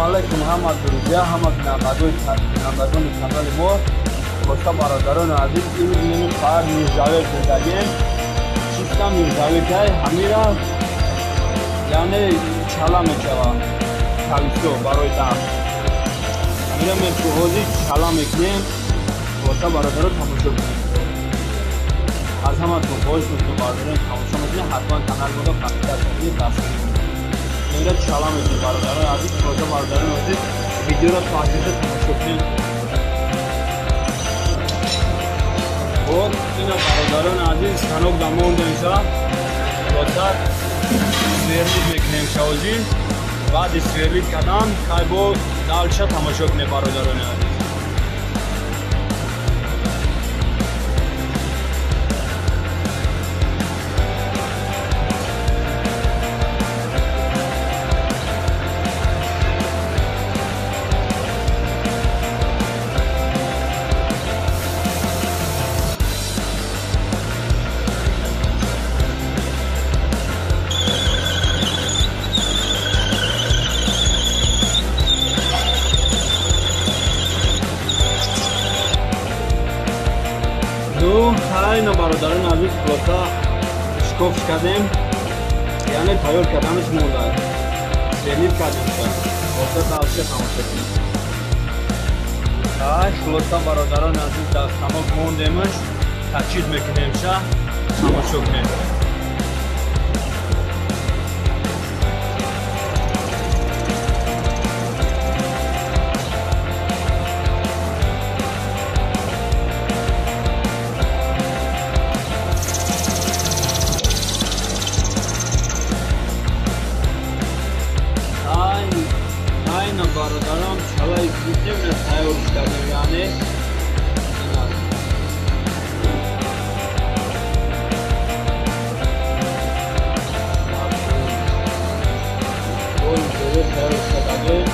Ассалому алайкум ҳама друзья, ҳама бинандагони канали мо. Хулоса бародарони азиз, имрӯз мо фақат мирзавек додагем. Чиста мирзавекай, ҳамира яъне чала мешава. Калисо барои дам. Ҳамира мепӯҳозӣ чала мекунем. Хулоса бародарон тамошо кунед. Аз ҳаматон хоҳиш мекунем бародарон тамошо мекунед, ҳатман канали моро подписаться кунед, дастгирӣ кунед. Инро чала мекунем бародарон азиз, хулоса бародарон азиз, видеоро то охирша тамошо кунед. Вот ина бародарон азиз, станок да мондемша. Хулоса сверлить мекунем шавози. Баъди сверлить кардан кай бо дальше тамошо кунем бародарони азиз. Хайна бародарони азиз, хулоса шкоф кардем, яъне тайёр карданаш монда. Сверлить кардем. Хулоса дальше тамошо кунем. Ай, хулоса бародарони азиз, дар станок мондемаш, точить мекунемша, тамошо кунем. Бародарам чалаи гирифтем, на тайёр кардем, яъне тайёр кардем.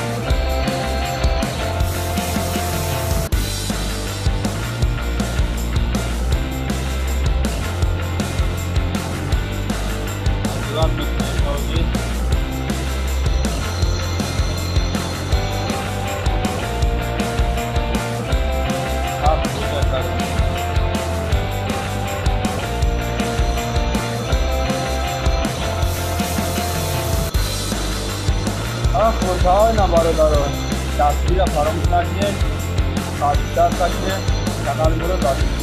Хулоса бародарон, дастгирро фаромӯш накунед, подписаться кунед, канали моро дастгирӣ.